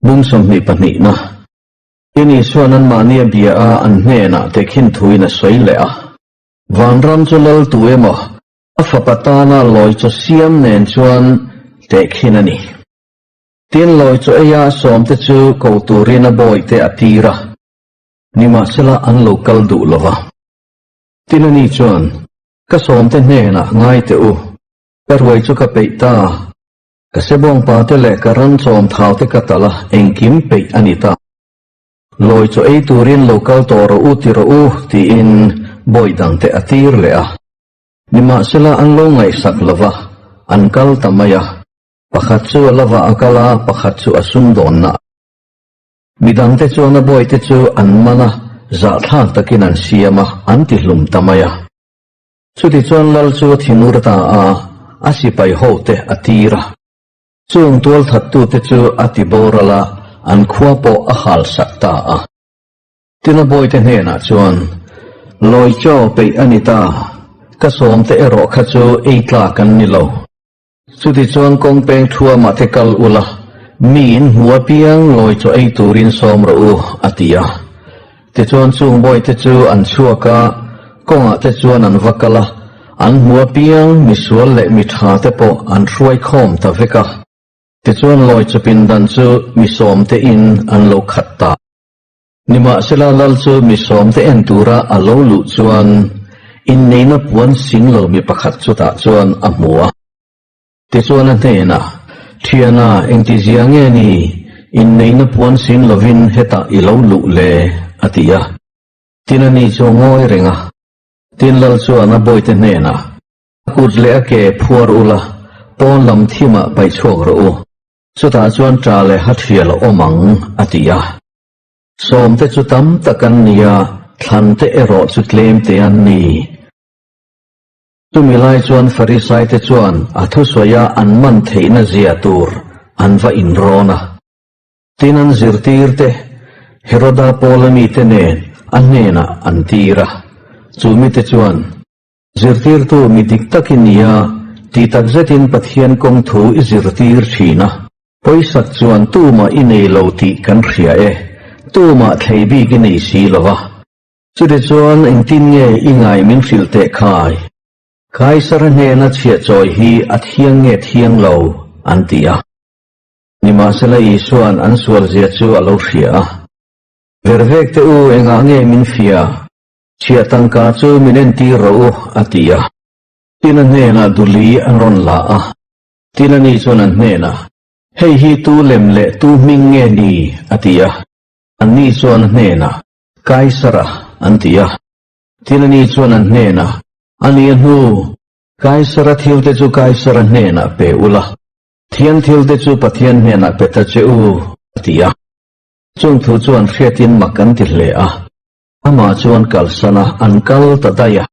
Bung 22 na. Tin Isua'n anmahni a bia a, an hnenah tehkhin thuin a sawi leh a. Vanram chu lal tu emaw, a fapa tana lawi chaw siam nen chuan tehkhin a ni. Tin lawi chaw eia a sawmte chu ko turin a bawihte a tir a, nimahsela an lo kal duh lo va. Tin ani chuan, Ka sawmte hnenah ngai teh u, ka ruai chu ka peih ta. Ka sebawngpa te leh ka ran chawm thau te ka talh a, engkim peih a ni ta. Lawi chaw ei turin lo kal tawh rawh u ti rawh u tiin bawi dang te a tir leh a. Nimahsela an lo ngaihsak lo va, an kal ta mai a. Pakhat chu a lovah a kal a, pakhat chu a sumdawnna. Midang te chuan a bawi te chu an man a, zahthlak takin an siam a, an ti hlum ta mai a. Chutichuan lal chu a thinur ta a, a sipai hote a tir a. Chung tualthattute chu a ti boral a, an khua pawh a halsak ta a. Tin a bawite hnenah chuan, Lawi chaw peih a ni ta, ka sawmte erawh kha chu ei tlak an ni lo. Chutichuan kawng peng thuamah te kal ula, mi in hmu apiang lawi chaw ei turin sawm rawh u, a ti a. Tichuan chung bawihte chu an chhuak a, kawngah te chuan an va kal a, an hmu apiang misual leh mi tha te pawh an hruai khawm ta vek a. Tichuan lawi chaw pindan chu mi sawmte in an lo khat ta. Nimahsela Lal chu mi sawmte en tura a lo luh chuan inneihna puan sing lo mi pakhat chutah chuan a hmu a. Tichuan a hnenah, Thiana, engtizia nge ni inneihna puan sing lovin hetah i lo luh le? a ti a. Tin ani chu a ngawi reng a. Tin Lal chuan a bawite hnenah, A kut leh a ke phuar ula, pawn lam thimah paih chhuak rawh u. Chutah chuan ṭa leh ha ṭhial a awm ang, a ti a. Sawmte chu tam tak an ni a, thlante erawh chu tlem te an ni. Chumi lai chuan Farisaite chuan a thusawi a an man theihna zia tur an va inrawn a. Tin an zirtirte Heroda Paula mite nen a hnenah an tir a. Chu mite chuan, Zirtirtu mi dik tak i ni a, ti tak zetin Pathian kawng thu i zirtir thin a. Pawisak chuan tumah i nei lo tih kan hria e, tumah thlei bik i nei si lo va. Chutichuan engtin nge i ngai min hrilh teh khai? Kaisara hnena chhiah chawi hi a thiang nge thiang lo? an ti a. Nimahsela Isua'n an sualzia chu a lo hria a. Vervek te u engah nge min fia? Chhiah tangka chu min entir rawh u, a ti a. Tin a hnenah duli an rawn la a. Tin ani chuan an hnenah, Hei hi tu lem leh tu hming nge ni? a ti a. Anni chuan a hnenah, Kaisara, an ti a. Tin ani chuan an hnenah, A ni a hnu, Kaisara thilte chu Kaisara hnenah pe ula, Thian thilte chu Pathian hnenah pe ta che u, a ti a. Chung thu chuan hriatin mak an ti hle a. Amah chuan kalsan a, an kal ta daih a.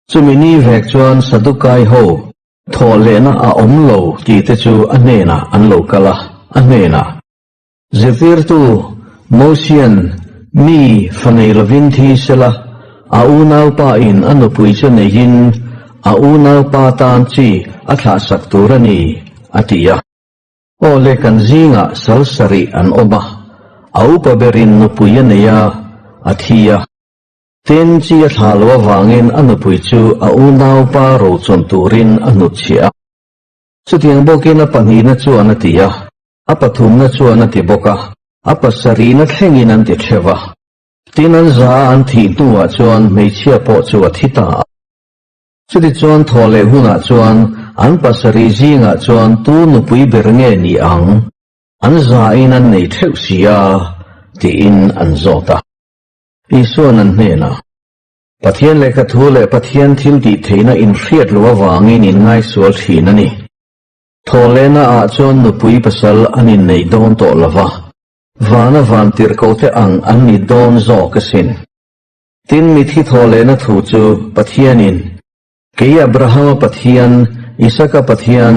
Chumi ni vek chuan Sadukai ho thawh lehna a awm lo tih te chu a hnenah an lo kal a, a hnenah, Zirtirtu, Mosian mi fa nei lovin thi sela, a unaupa in a nupui chu neihin a unaupa tan chi a thlahsak tur a ni, a ti a. Aw le kan zingah sal sarih an awm a, a upa berin nupui a nei a, a thi a. Tin, chi a thlah loh avangin a nupui chu a unaupa rochun turin a hnutchhiah a. Chutiang bawkin a pahnihna chuan a ti a, a pathumna chuan a ti bawk a, a pasarihna thlengin an ti theuh a. Tin, an za a an thih hnuah chuan hmeichhia pawh chu a thi ta a. Chutichuan thaw leh hunah chuan an pasarih zingah chuan tu nupui ber nge ni ang? An zain an nei theuh si a, tiin an zawt a. Isua'n an hnenah, Pathian lehkha thu leh Pathian thil tih theihna inhriat loh avangin in ngaisual thin a ni. Thaw lehna ah chuan nupui pasal an inneih dawn tawh lo va, vana vantirhkohte ang an ni dawn zawk asin. Tin, mithi thaw lehna thu chu Pathianin, Kei Abrahama Pathian, Isaka Pathian,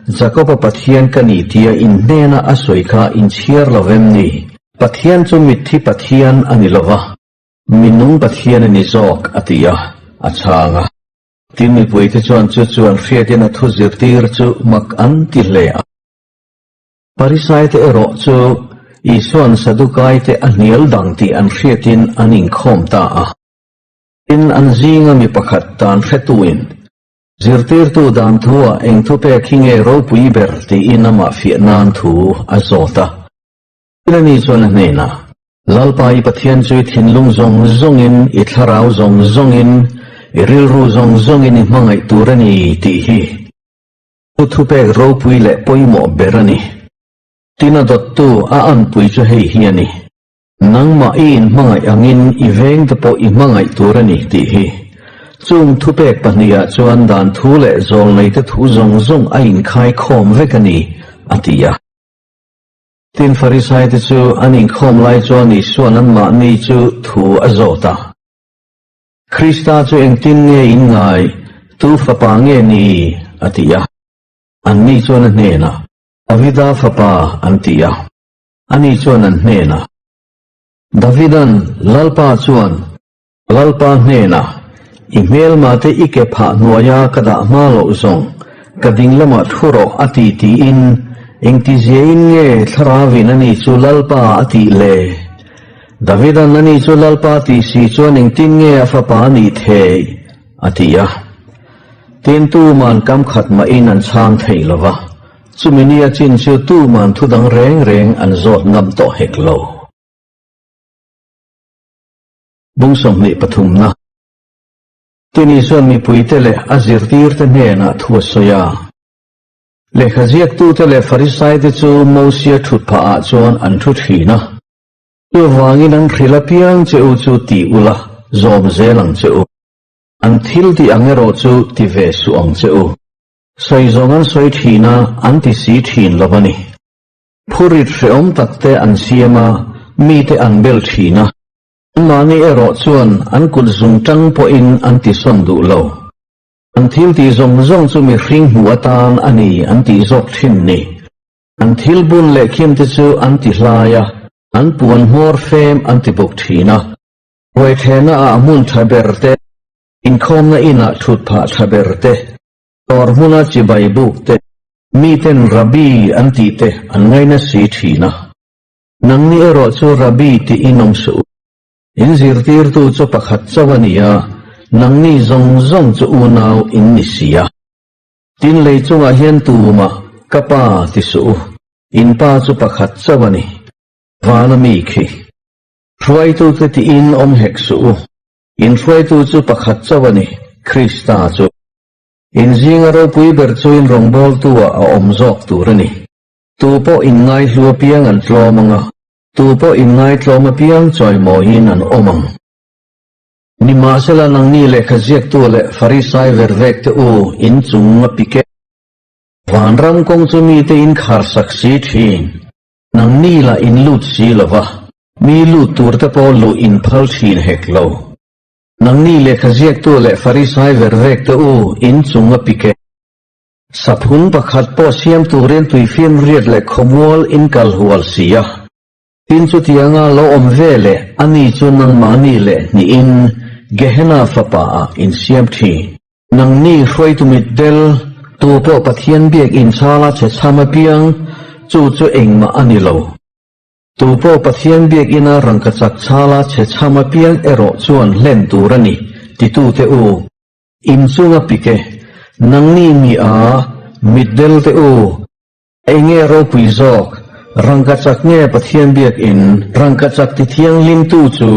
Jakoba Pathian ka ni tia in hnena a sawi kha in chhiar lo vem ni? Pathian chu mitthi Pathian a ni lo va, minung Pathian a ni zawk, a ti a, a chhang a. Tin, mipuite chuan chu chuan hriatin a thu zirtir chu mak an ti hle a. Pharisaite erawh chu. Isua'n Sadukaite a hnial dang tih an hriatin an inkhawm ta a. Tin, an zinga mi pakhat dan hretuin, Zirtirtu dan thu-ah eng thupek hi nge ropui ber tiin amah fiah nan thu a zawt a. Tin, ani chuan a hnenah, Lalpa i Pathian chu i thinlung zawng zawngin, i thlarau zawng zawngin, i rilru zawng zawngin i hmangaih tur a ni tih hi chu thupek ropui leh pawimawh ber a ni. Tin, a dawttu a anpui chu hei hi a ni. Nangmah i inhmangaih angin i vengte pawh i hmangaih tur a ni tih hi. Chung thupek pahnihah chuan dan thu leh zawlneite thu zawng zawng a inkhai khawm vek a ni, a ti a. Tin, Farisaite chu an inkhawm lai chuan Isua'n anmahni chu thu a zawt a. Krista chu engtin nge in ngai, tu fapa nge ni? a ti a. Anni chuan a hnenah, Davida fapa, an ti a. Ani chuan an hnenah, Davidan Lalpa chuan, Lalpa hnenah, I hmelmate i ke phah hnuaia ka dah hma loh zawng, ka ding lamah thu rawh a ti tiin, engtiziain nge Thlarauin ani chu Lalpa a tih le? Davidan ani chu Lalpa tih si chuan engtin nge a fapa a nih thei? a ti a. Tin, tuman kam khat mahin an chhang thei lo va. Chumi nia chin chu tuman thu dang reng reng an zawt ngam tawh hek lo. Bung 23 na. Tini chuan mipuite leh a zirtirte hnenah thu a sawi a. Lehkha ziaktute leh Farisaite chu Mosia thut phahah chuan an thu thin a. Chuvangin an hrilh apiang che u chu ti ula, zawm zel ang che u. An thil tih ang erawh chu ti ve suh ang che u. Sawi zawng an sawi thin a, an ti si thin lo a ni. Phurit hrehawm takte an siam a, mite an bel thin a. Anmahni erawh chuan an kut zung tang pawhin an ti sawn duh lo. An thil tih zawng zawng chu mihring hmuh atan a ni an tih zawk thin ni. An thil bun leh khimte chu an ti hlai a, an puan hmawr fem an ti bawk thin a. Ruaithehna ah hmun tha ber te, inkhawmna inah thut phah tha ber te, Dawr hmuna chibai buk te, miten Rabbi an tih te an ngaina si thin a. Nangni erawh chu Rabbi tih in awm suh u. In zirtirtu chu pakhat chauh a ni a, nangni zawng zawng chu unau in ni si a. Tin lei chungah hian tumah ka pa ti suh u, in pa chu pakhat chauh a ni, vana mi khi. Hruaitute tiin awm hek suh u, in hruaitu chu pakhat chauh a ni, Krista chu. In zinga ropui ber chu in rawngbawltu-ah a awm zawk tur a ni. Tu pawh inngaihlu apiang an tlawm ang a, tu pawh inngaitlawm apiang chawimawiin an awm ang. Nimahsela nangni lehkha ziaktu leh Farisai vervek te u in chung a pik e. Vanram kawng chu mite in kharsak si thin, nangni lah in lut si lo va, mi lut tur te pawh luh in phal thin hek lo. Nangni lehkha ziaktu leh Farisai vervek te u in chung a pik e. Saphun pakhat pawh siam turin tuifim riat leh khawmual in kal hual si a. Tin chutianga lo awm ve leh ani chu nangmahni leh hnihin Gehenna fapa ah in siam thin. Nangni hruaitu mitdel, tu pawh Pathian biak inchala che chham apiang, chu chu engmah a ni lo. Tu pawh Pathian biakina rangkachak chhala chhe chham apiang erawh chuan hlen tur a ni, titute u. In chunga pik e, nangni mi a, mitdel te u. Eng nge ropui zawk, rangkachak nge Pathian biakin rangkachak ti thianghlimtu chu?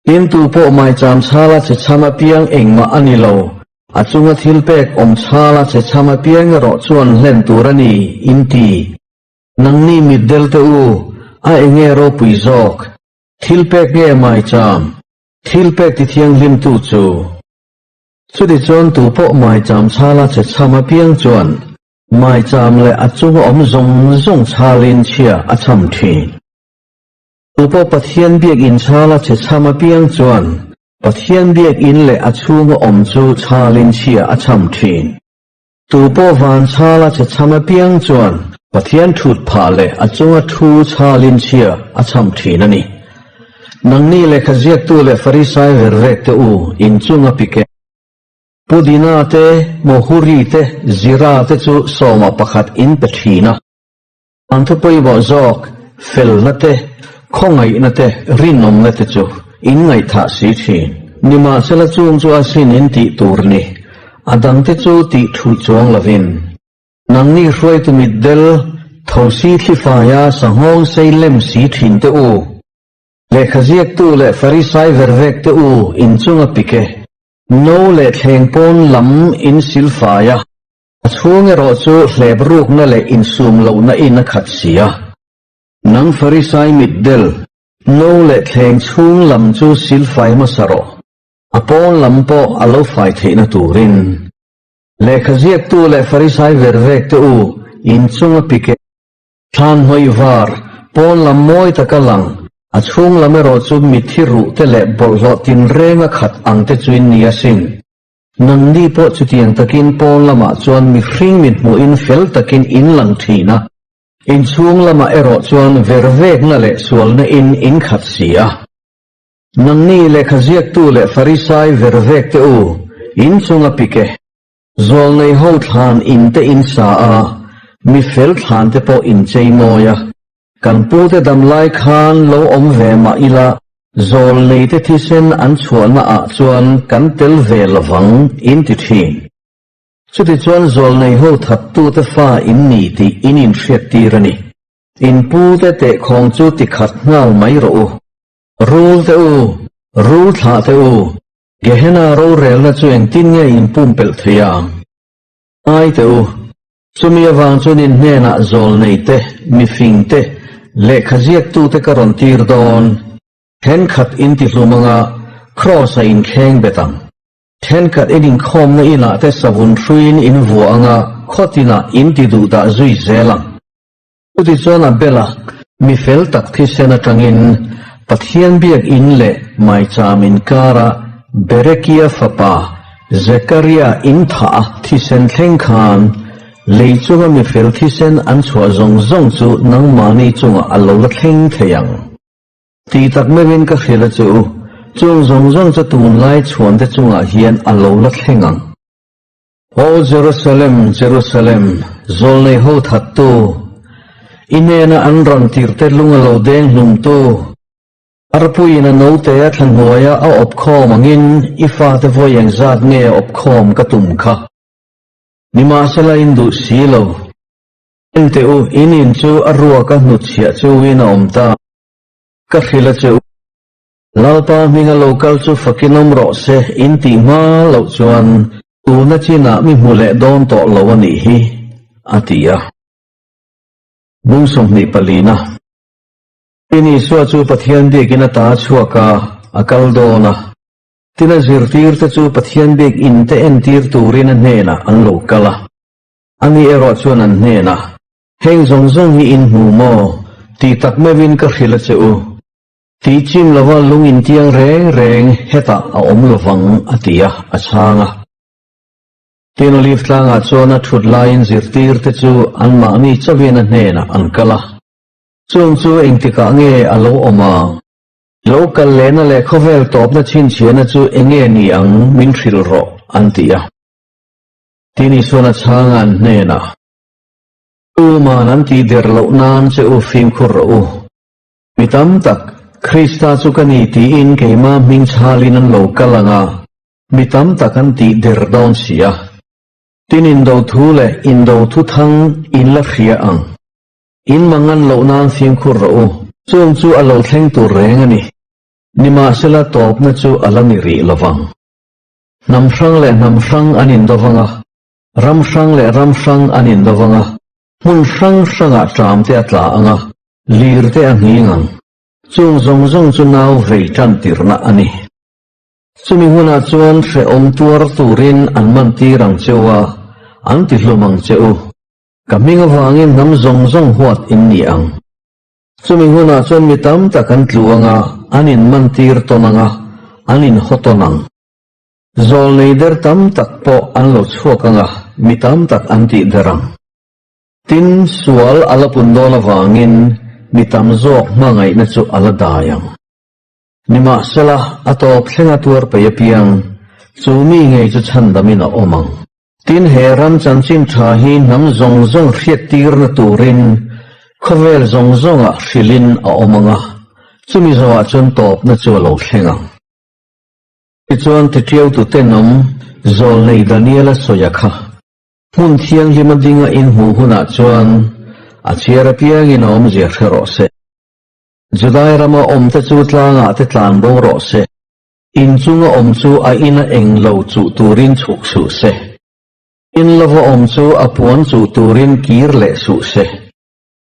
Tin tu pawh maicham chhala chhe chham apiang engmah a ni lo, a chunga thil pek awm chhala chhe chham apiang erawh chuan hlen tur a ni, in ti. Nangni mitdel te u, a enge ropui zawk, thil pek nge maicham, thil pek ti thianghlimtu chu? Chutichuan tu pawh maicham chhala che chham apiang chuan maicham leh a chunga awm zawng zawng chhalin chhia a chham thin. Tu pawh Pathian biakinn chhala che chham apiang chuan Pathian biakinn leh a chhunga awm chu chhalin chhia a chham thin. Tu pawh van chhala che chham apiang chuan Pathian thut phah leh a chunga thu chhalin chhia a chham thin a ni. Nangni lehkha ziaktu leh Farisai vervek te u in chunga pik e. Pudina te, Mohuri te, Zira te chu sawma pakhat in pe thin a. An thu pawimawh zawk. Felna te, khawngaihna te, rinawmna te chu in ngaihthah si thin. Nimahsela chung chu asin in tih tur ni, a dangte chu tih thulh chuang lovin. Nangni hruaitu mitdel, thosi thlifaia sanghawng sei lem si thin te u, lehkha ziaktu leh Farisai vervek te u inchunga pik e, no leh thleng pawn lam in silfai a, A chhung erawh chu hlep rukna leh insum lohna in a khat si a. Nang Farisai mitdel, no leh thleng chhung lam chu silfai hmasa rawh, a pawn lam pawh a lo fai theihna turin. Lehkha ziaktu leh Farisai vervek te u, inchung a pik e. Thlan hnawih var, pawn lam mawi taka lang, a chhung lam erawh chu mitthi ruh te leh bawlhhlawh tinreng a khat ang te chu in ni asin. Nangni pawh chutiang takin pawn lamah chuan mihring mit hmuhin fel takin in lang thin a, inchhung lamah erawh chuan vervekna leh sualna in in khat si a. Nangni lehkha ziaktu leh Farisai vervek te u, in chunga pik e. Zawlnei ho thlan in te in sa a, mi fel thlan te pawh in chei mawi a. Kan pute dam lai khan lo awm ve mah ila, zawlneite thisen an chhuahna ah chuan kan tel ve lovang in ti thin. Chutichuan zawlnei ho thattute fa in ni tih in inhriattir a ni. In pute tehkhawng chu ti khat nghal mai rawh u. Rul te u, rul thlah te u, Gehenna rorelna chu engtin nge in pumpelh thei ang? Ngai teh u, chumi avang chuan in hnenah zawlnei te, mifing te, lehkha ziaktute ka rawn tir dawn. Thenkhat in ti hlum anga Kraws-a in thleng bet ang. Thenkhat in inkhawmna inah te savun hruiin in vuah anga khaw tinah in ti duh dah zui zel ang. Chutichuan Abela, mi fel tak thisen atangin Pathian biak in leh maicham inkara Berekia fapa Zekaria in thah a thisen thleng khan lei chunga mi fel thisen an chhuah zawng zawng chu nangmahni chungah a lo la thleng thei ang. Tih tak meuhin ka hrilh a che u, chung zawng zawng chu tunlai chhuante chungah hian a lo la thleng ang. Aw Jerusalem, Jerusalem, zawlnei ho thattu, i hnena an rawn tirhte lung a lo deng hlumtu, arpuiin a note a thla hnuaia a awp khawm angin i fate vawi engzat nge awp khawm ka tum kha? Nimahsela in duh si lo. Enteh u, in in chu a ruaka hnutchhiah cheuin a awm ta. Ka hrilh a che u. Lalpa hminga lo kal chu fakin awm rawh se in tih hma loh chuan tuna chinah mi hmu leh dawn tawh lo a nih hi, a ti a. Bung 24. Tin Isua chu Pathian biakin a ta a chhuak a, a kal dawn a. Tin a zirtirte chu Pathian biak inte entir turin a hnenah an lo kal a. Ani erawh chuan an hnenah, Heng zawng zawng hi in hmu maw? Tih tak meuhin ka hrilh a che u. Tih chim lova lung intiang reng reng hetah a awm lovang a ti a, a chhang a. Tin Olive tlangah chuan a thut laiin zirtirte chu anmahni chauhin a hnenah an kal a. Chung chu engtikah nge a lo awm ang? Lo kal lehna leh khawvel tawpna chhinchhiahna chu enge ni ang min hrilh rawh an ti a. Tin Isuan a chhang a an hnenah, Tuman an tih der loh nan che u fimkhur rawh u. Mi tam tak, Krista chu ka ni tiin keimah hming chhalin an lo kal ang a, mi tam tak an tih der dawn si a. Tin indo thu leh indo thu thang in la hria ang. In mangan loh nan fimkhur rawh u. Chung chu a lo thleng tur reng a ni. Nimahsela tawpna chu a la ni rih lovang. Hnam hrang leh hnam hrang an indo vang a, ram hrang leh ram hrang an indo vang a, hmun hrang hrangah ṭam te a tla ang a, lir te a nghing ang. Chung zawng zawng chu nau vei ṭan tirhna a ni. Chumi hunah chuan hrehawm tuar turin an man tir ang che u a, an ti hlum ang che u. Ka hming avangin hnam zawng zawng huat in ni ang. Chumi hunah chuan mi tam tak an tlu ang a, an inman tir tawn ang a, an inhaw tawn ang. Zawlnei der tam tak pawh an lo chhuak ang a, mi tam tak an tih der ang. Tin, sual a la pun dawn avangin mi tam zawk hmangaihna chu a la dai ang. Nimahsela, a tawp thlenga tuar peih apiang, chu mi ngei chu chhandamin a awm ang. Tin, he ram chanchin tha hi hnam zawng zawng hriattirna turin. Khawvel zawng zawngah hrilhin a awm ang a, chumi zawhah chuan tawpna chu a lo thleng ang. Tichuan titiautu tenawm Zawlnei Daniela sawia kha hmun thianghlima dinga inhmuh hunah chuan a chhiar apiangin a awmzia hre rawh se. Judai rama awmte chu tlangah te tlan bo rawh se. In chunga awm chu a ina eng lo chuh turin chhuk suh se. In lova awm chu a puan chuh turin kir leh suh se.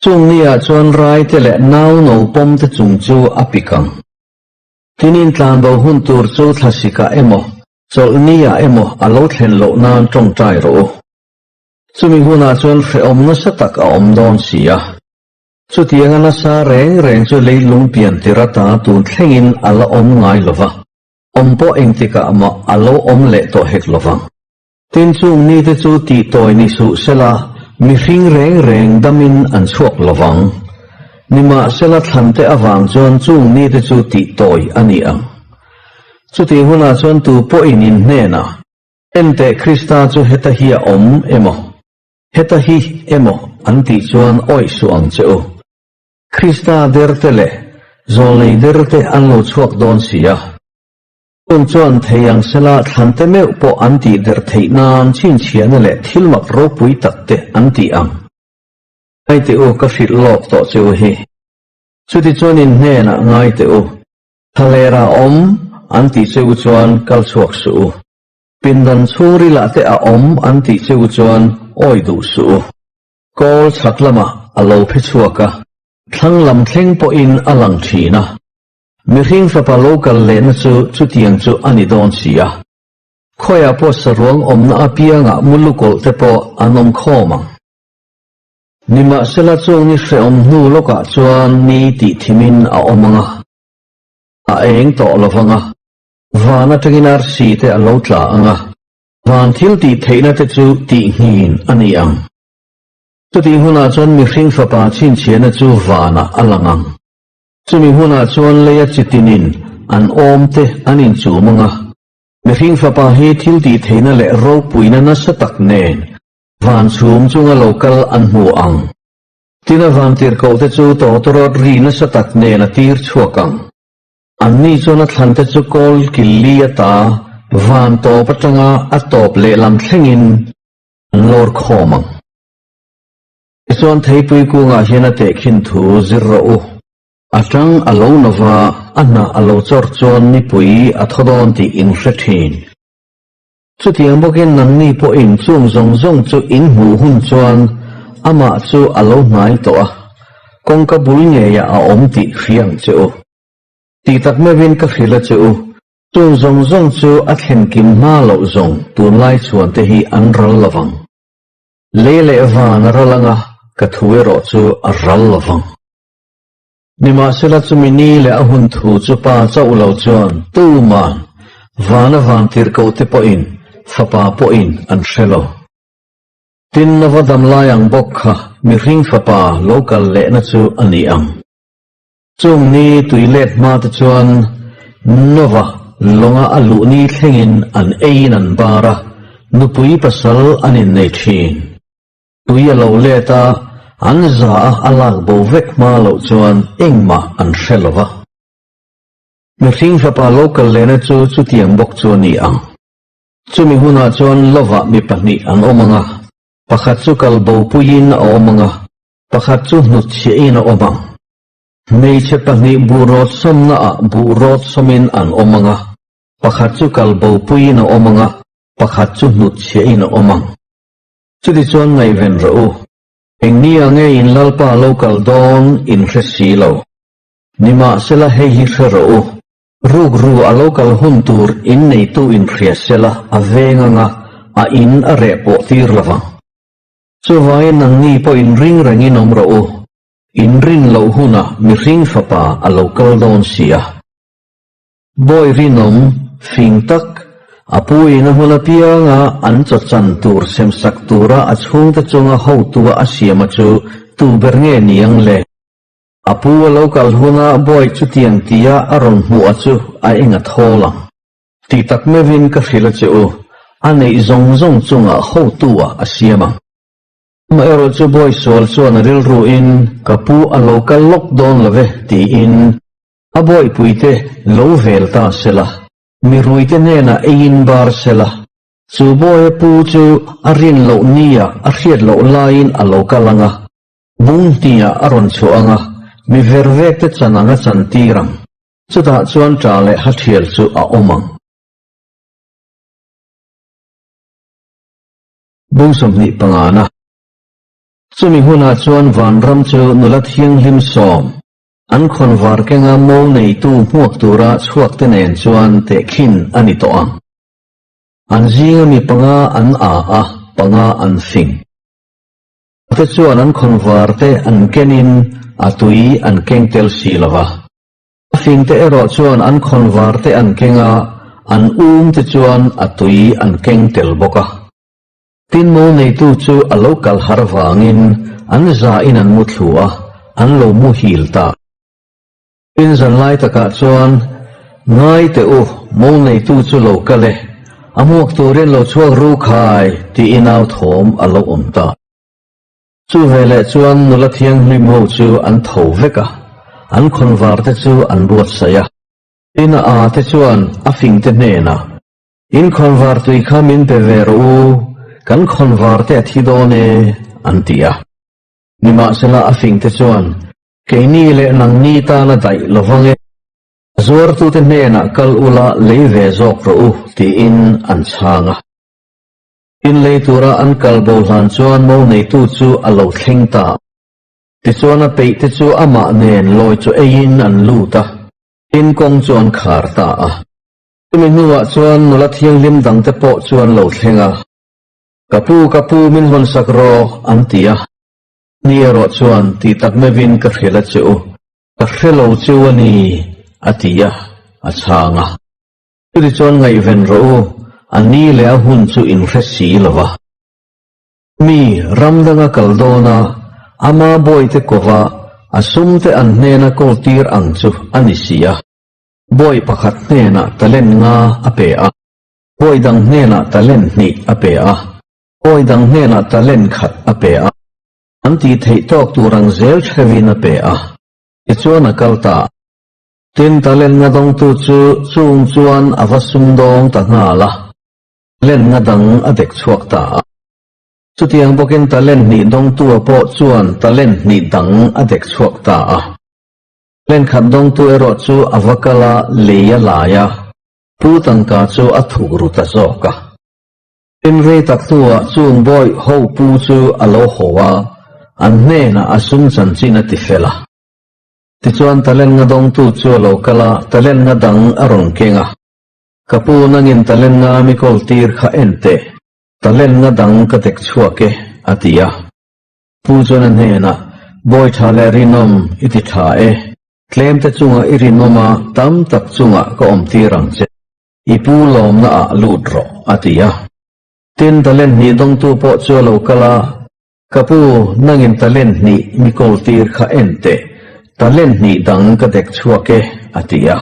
Chung niah chuan raite leh nau no pawmte chung chu a pik ang. Tin in tlan bo hun tur chu thlasikah emaw, chawlhniah emaw a lo thlen loh nan tawngtai rawh u. Chumi hunah chuan hrehawm nasa tak a awm dawn si a. Chutianga nasa reng reng chu leilung pian tir ata tun thlengin a la awm ngai lo va, awm pawh engtikah mah a lo awm leh tawh hek lo vang. Tin chung nite chu tihtawi ni suh sela mihring reng reng damin an chhuak lo vang. Nimahsela thlante avang chuan chung nite chu tihtawi a ni ang. Chutih hunah chuan tu pawhin in hnenah, Enteh Krista chu heta hi a awm emaw? Heta hi emaw an tih chuan awih suh ang che u. Krista derte leh zawlnei derte an lo chhuak dawn si a. Chung chuan thei ang sela thlante meuh pawh an tih der theih nan chhinchhiahna leh thil mak ropui tak te an tih ang. Ngai teh u, ka hrilh lawk tawh che u hi. Chutichuan in hnenah ngai teh u, Thlalerah awm an tih che u chuan kal chhuak suh u. Pindan chhungrilah te a awm an tih che u chuan awi duh suh u. Kawl chhak lamah a lo phe chhuak a, thlang lam thleng pawhin a lang thin a. Mihring fapa lo kal lehna chu chutiang chu a ni dawn si a. Khawiah pawh saruang awmna apiangah mulukawlh te pawh an awm khawm ang. Nimahsela chung ni hrehawm hnu lawkah chuan ni tih thimin a awm ang a, a eng tawh lo vang a. Van atangin arsi te a lo tla ang a, van thil tih theihna te chu tihnghin a ni ang. Chutih hunah chuan mihring fapa chhinchhiahna chu vanah a lang ang. Chumi hunah chuan leia chitinin an awm te an inchum ang a, mihring fapa hi thil tih theihna leh ropuina nasa tak nen van chhum chunga lo kal an hmu ang. Tin a vantirhkoh te chu tawtawrawt ri nasa tak nen a tir chhuak ang. Anni chuan a thlante chu kawl kil li ata van tawp atanga a tawp lehlam thlengin an lawr khawm ang. Tichuan theipui kungah hian a tehkhin thu zir rawh u. A tang a lo no va, a hnah a lo chawr chuan nipui a thaw dawn tih in hre thin. Chutiang bawkin nangni pawhin chung zawng zawng chu in hmuh hun chuan amah chu a lo hnai tawh a, kawngka bul ngeiah a awm tih hria ang che u. Tih tak meuhin ka hrilh a che u, chung zawng zawng chu a thlen kim hma loh zawng tunlai chhuan te hi an ral lo vang. Lei leh van a ral anga ka thu erawh chu a ral lo vang. Nimahsela chumi ni leh a hun thu chu pa chauh lo chuan tuman vana van tirhkoh te pawhin fapa pawhin an hre lo. Tin nova dam lai ang bawk kha mihring fapa lo kal lehna chu a ni ang. Chung ni tui let hma te chuan Nova lawnga a luh ni thlengin an eiin an bar a, nupui pasal an innei thin. Tui a lo let a, an za a a lak bo vek hma loh chuan engmah an hre lo va. Mihring fapa lo kal lehna chu chutiang bawk chu a ni ang. Chumi hunah chuan lovah mi pahnih an awm ang a, pakhat chu kal bopuiin a awm ang a, Pakhat chu hnutchhiahin a awm ang. Hmeichhe pahnih buh rawt sawmnaah buh rawt sawmin an awm ang a, pakhat chu kal bopuiin a awm ang a, pakhat chu hnutchhiahin a awm ang. Chutichuan ngaihven rawh u, engni ah nge in Lalpa lo kal dawn in hre si lo. Nimahsela hei hi hre rawh u, rukru a lo kal hun tur in neitu in hria sela a veng ang a, a in a reh pawh tir lo vang. Chuvangin nangni pawh inring rengin awm rawh u, inrin loh hunah mihring fapa a lo kal dawn si a. Bawi rinawm, fing tak, a pu in a hun apianga an chaw chan tur semsak tura a chhungte chunga hotua a siama chu tu ber nge ni ang le? A pu a lo kal huna bawi chutiang tia a rawn hmuh a chu a eng a thawl ang. Ti tak meuhin ka hrilh a che u, a neih zawng zawng chungah hotu-ah a siam ang. Amaherawhchu bawi sual chuan a rilruin, Ka pu a lo kal lawk dawn lo ve, tiin a bawipuite lo vel ta sela, mi ruite hnenah eiin bar sela, chu bawia pu chu a rin loh nia a hriat loh laiin a lo kal ang a, bung hniah a rawn chhuah ang a, mi vervekte chan ang a chan tir ang, chutah chuan ṭah leh hathial chu a awm ang. Bung 25 na. Chumi hunah chuan vanram chu nula thianghlim sawm, an khawnvar kenga mo neitu hmuak tura chhuakte nen chuan tehkhin a ni tawh ang. An zinga mi panga an a a, panga an fing. Te chuan an khawnvar te an kenin a tui an keng tel si lo va. A fingte erawh chuan an khawnvar te an keng a, an um te chuan a tui an keng tel bawk a. Tin mo neitu chu a lo kal har vangin an zain an mu thlu a, an lo muhil ta. Tin zanlai takah chuan, Ngai teh u, mo neitu chu lo kal e, a hmuak turin lo chhuak ru khai, tiin au thawm a lo awm ta. Chu veleh chuan nula thianghlim ho chu an tho vek a, an khawnvar te chu an buatsaih a. Tin a â te chuan a fing te hnenah, In khawnvar tui kha min pe ve rawh u, kan khawnvar te a thi dawn e, an ti a. Nimahsela a fing te chuan, Keini leh nangni tana daih lo vang e, a zuartute hnenah kal ula lei ve zawk rawh u, tiin an chhang a. Inlei tura an kal bo hlan chuan mo neitu chu a lo thleng ta. Tichuan a peih te chu amah nen lawi chu eiin an lut a, tin kawng chu an khar ta a. Chumi hnuah chuan nula thianghlim dangte pawh chu an lo thleng a, Ka pu, ka pu, min hawnsak rawh, an ti a. Ni erawh chuan tih tak meuhin ka hrilh a che u, ka hre lo cheu a ni, a ti a, a chhang a. Chutichuan ngaihven rawh u, a ni leh a hun chu in hre si lo va. Mi ram danga kal dawn a, ama bawite kova a sumte an hnena kawltir ang chu a ni si a. Bawi pakhat hnenah talent nga a pe a, bawi dang hnenah talent hnih a pe a, bawi dang hnenah talent khat a pe a, an tih theih tawk tur ang zel theuhin a pe a, tichuan a kal ta. Tin, talent nga dawngtu chu chung chuan a va sumdawng ta nghal a, talent nga dang a dek chhuak ta a. Chutiang bawkin talent hnih dawngtua pawh chuan talent hnih dang a dek chhuak ta a. Talent khat dawngtu erawh chu a va kal a, lei a lai a, pu tangka chu a thuk ru ta zawk a. Tin, rei tak hnuah chung bawih ho pu chu a lo haw a, an hnenah a sum chanchin a ti fel a. Tichuan talent nga dawngtu chu a lo kal a, talent nga dang a rawn keng a. Ka pu nangin talent nga mi kawl tir kha en teh, talent nga dang ka dek chhuak e, a ti a. Pu chuan a hnenah, Bawi tha leh rinawm i ti tha e, tlem te chungah i rinawm a, tam tak chungah ka awm tir ang che, i pu lawmna ah lut rawh, a ti a. Tin, talent hnih dawngtu pawh chu a lo kal a, Ka pu, nangin talent hnih mi kawltir kha en teh, talent hnih dang ka dek chhuak e, a ti a.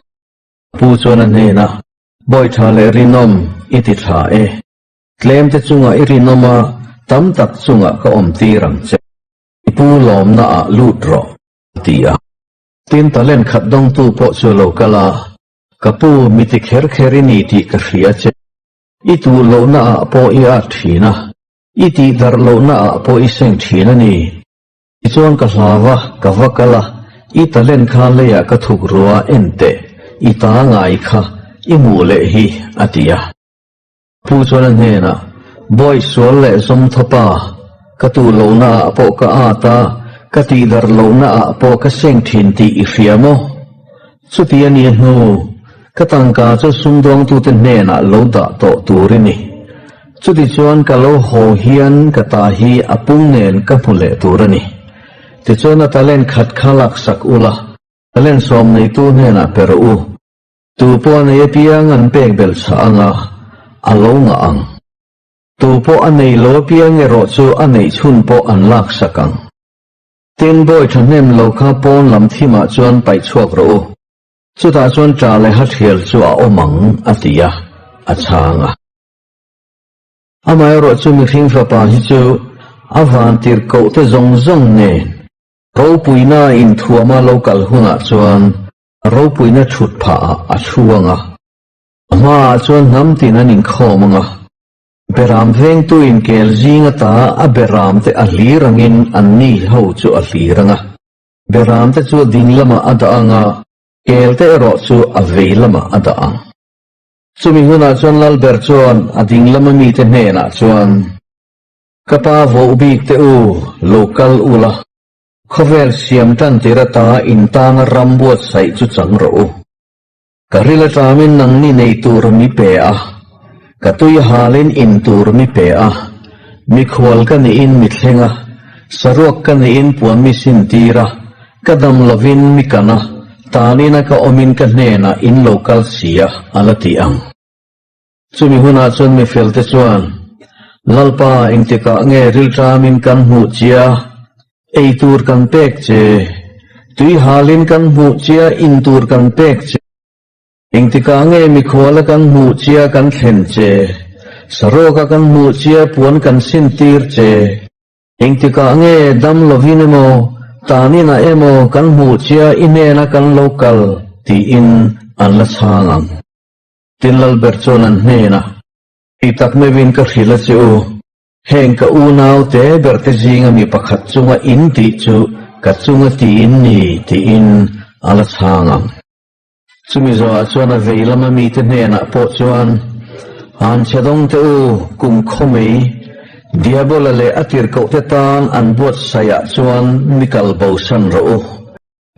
Pu chuan a hnenah, Bawi tha leh rinawm i ti tha e, tlem te chungah i rinawm a, tam tak chungah ka awm tir ang che, i pu lawmna ah lut rawh, a ti a. Tin, talent khat dawngtu pawh chu a lo kal a, Ka pu, mi ti kher kher i ni tih ka hria che, i tuh lohna ah pawh i at thin a, I tih darh lohna ah pawh i seng thin a ni. Tichuan ka hlau a, ka va kal a, i talent kha leiah ka thuk rua en teh, i ta ngai kha i hmuh leh hi, a ti a. Pu chuan a hnenah, Bawi sual leh zawm thawpa, ka tuh lohna ah pawh ka at a, ka tih darh lohna ah pawh ka seng thin tih i hria maw? Chuti a nih hnu, ka tangka chu sumdawngtute hnenah lo dah tawh tur i ni. Chutichuan ka lo haw hian ka ta hi a pung nen ka hmu leh tur a ni. Tichuan a talent khat kha laksak ula, talent sawm neitu hnenah pe rawh u. Tu pawh a nei apiang an pek belh chhah ang a, a lo ngah ang. Tu pawh a nei lo apiang erawh chu a neih chhun pawh an laksak ang. Tin, bawi thahnem lo kha pawn lam thimah chuan paih chhuak rawh u. Chutah chuan ṭah leh hathial chu a awm ang, a ti a, a chhang a. Amaherawhchu mihring fapa hi chu a vantirhkohte zawng zawng nen ropuina inthuama lo kal hunah chuan ropuina thut phahah a thu ang a, a hmaah chuan hnam tin an inkhawm ang a, beram vengtuin kel zing ata a beramte a hlir angin anni ho chu a hlir ang a, beramte chu a ding lamah a dah ang a, kelte erawh chu a vei lamah a dah ang. Chumi hunah chuan Lalber chuan a ding lama mite hnenah chuan, Ka pa voh bik te u, lo kal ula, khawvel siam tan tir ata intana ram buatsaih chu chang rawh u. Ka ril aṭamin nangni nei tur mi pe a, ka tui halin in tur mi pe a, mikhual ka nihin mi thleng a, saruak ka nihin puan mi sintir a, Ka dam lovin mi kan a, tanina ka awmin ka hnenah in lo kal si a, a la ti ang. Chumi hunah chuan mifelte chuan, Lalpa, engtikah nge rilṭamin kan hmuh chia, ei tur kan pek che, tui halin kan hmuh chia, in tur kan pek che, engtikah nge mikhuala kan hmuh chia kan thlen che, saruaka kan hmuh chia puan kan sintir che, Engtikah nge dam lovin emaw, taninah emaw kan hmuh chia i hnena kan lo kal tiin an la chhang ang. Tin Lalber chuan an hnenah, Ei tak meuhin ka hrilh a che u, heng ka unau te berte zinga mi pakhat chunga in tih chu ka chunga tiin ni tiin a la chhang ang. Chumi zawhah chuan a vei lama mite hnenah pawh chuan, Anchhe dawng teh u, kum khaw mai, Diabola leh a tirhkohte tan an buatsaihah chuan mi kal bosan rawh u.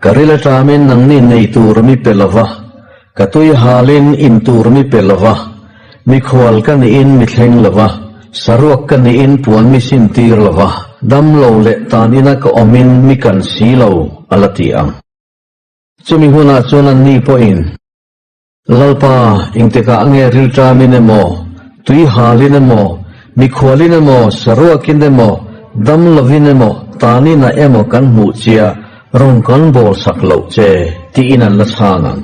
Ka ril aṭamin nangni nei tur mi pe lo va, ka tui halin in tur mi pe lo va, mikhual ka nihin mi thleng lo va, saruak ka nihin puan mi sintir lo va, damlo leh tan ina ka awmin mi kan si lo, a la ti ang. Chumi hunah chuan anni pawhin, Lalpa, engtikah nge rilṭamin emaw, tui halin emaw, mikhualin emaw, saruakin emaw, dam lovin emaw, taninah emaw kan hmuh chia rawn kan bawl sak loh che, tiin an la chhang ang.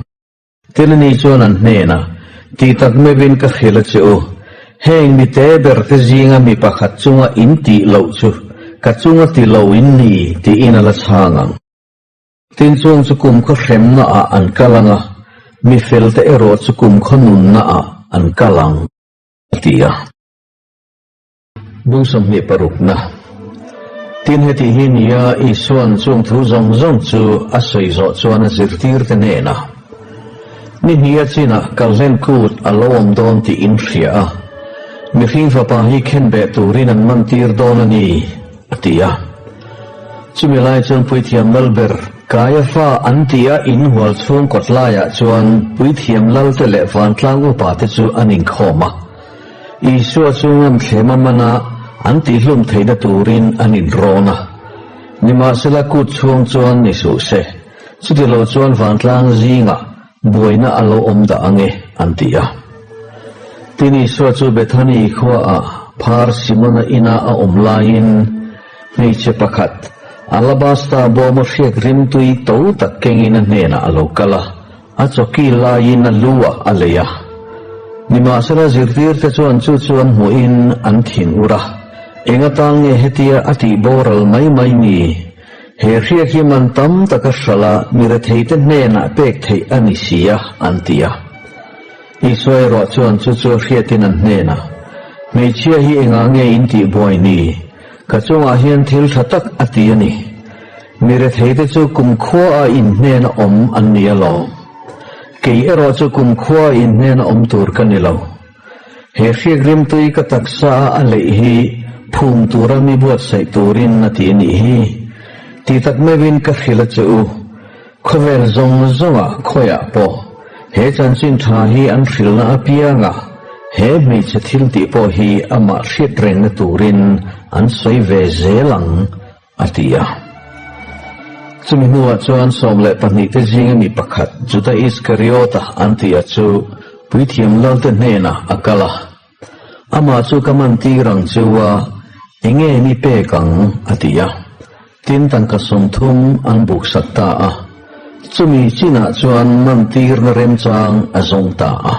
Tilini chuan an hnenah, Ti tak meuhin ka hrilh a che u, heng mi te berte zinga mi pakhat chunga in tih loh chu ka chunga ti lo in ni, tiin a la chhang ang. Tin chuang chu kumkhaw hremna ah an kal ang a, mi felte erawh chu kumkhaw nunna ah an kal ang, a ti a. Bung 26 na. Tin heti hi nia Isua'n chung thu zawng zawng chu a sawi zawh chuan a zirtirte hnenah, Ni hnih a chinah kalhlen kut a lo awm dawn tih in hria a, mihring fapa hi khenbeh turin an mantir dawn a ni, a ti a. Chumi lai chuan Puithiam Lalber, Kaiafa an tih a inhual chhung kawt laiah chuan Puithiam Lalte leh Vantlang upate chu an inkhawm a. Isua chu ngamthlem a man a, an tihhlum theihna turin an inrawn a. Nimahsela kut chhung chuan ni suh se, chutilo chuan Vantlang zingah buaina a lo awm dah ang e, an ti a. Tin Isua chu Bethany khuaah phar Simona ina a awm laiin, Hmeichhe pakhat, alabasta bawma hriak rimtui to tak kengin a hnenah a lo kal a, a chawki laiin a lu ah a lei a. Nimahsela zirtirte chuan chu chu an hmuhin an thin ur a, Eng atan nge hetia a tih boral mai mai ni? He hriak hi man tam taka hralh a mi retheite hnenah pek theih a ni si a, an ti a. Isua erawh chuan chu chu a hriatin an hnenah, Hmeichhia hi engah nge in tih buai ni? Ka chungah hian thil tha tak a ti a ni. Mi retheite chu kumkhua a inhnena awm an ni alawm. Kei erawh chu kumkhua a inhnena awm tur ka ni lo. He hriak rimtui ka taksa a a leih hi phum tura mi buatsaih turin a ti a nih hi. Ti tak meuhin ka hrilh a che u. Khawvel zawng zawngah khawiah pawh he chanchin tha hi an hrilhna apiangah he hmeichhe thil tih pawh hi amah hriat rengna turin an sawi ve zel ang, a ti a. Chumi hnuah chuan 12 te zinga mi pakhat Juda Iskariota an tih a chu puithiam lalte hnenah a kal a. Amah chu ka man tir ang chu a, enge mi pek ang? a ti a. Tin tangka 30 an buksak ta a. Chumi chinah chuan man tirna remchang a zawng ta a.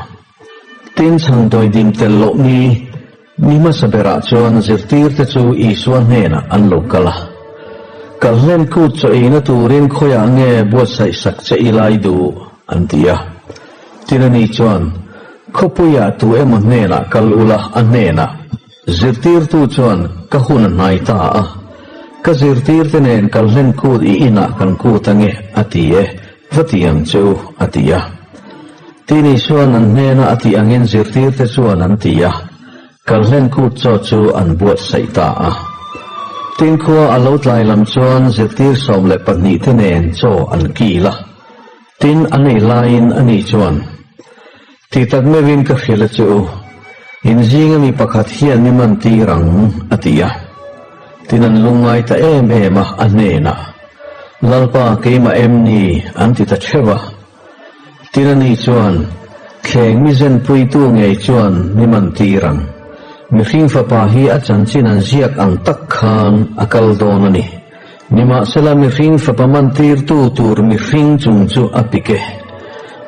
Tin chhang dawidim tel loh ni. Ni hmasa berah chuan zirtirte chu Isua hnenah an lo kal a. Kalhlen kut chaw eina turin khawiah nge buatsaih sak che i lai duh? an ti a. Tin ani chuan, Khawpuiah tu emaw hnenah kal ula a hnenah, Zirtirtu chuan ka hun a hnai ta a, ka zirtirte nen kalhlen kut i inah kan kut ange a ti e, va ti ang che u a ti a. Tin Isua'n an hnena a tih angin zirtirte chuan an ti a, kalhlen kut chaw chu an buatsaih ta a. Tin khua a lo tlai lam chuan zirtir 12 te nen chaw an kil a. Tin a nei laiin ani chuan, Ti tak meuhin ka hrilh a che u, in zinga mi pakhat hian mi man tir ang, a ti a. Tin an lungngai ta em em a, a hnenah, Lalpa keimah em ni? an ti ta theuh a. Tin ani chuan, Thleng mi zenpuitu ngei chuan mi man tir ang. Mihring fapa hi a chanchin an ziak ang tak khan a kal dawn a ni. Nimahsela mihring fapa man tirtu tur mihring chung chu a pik e.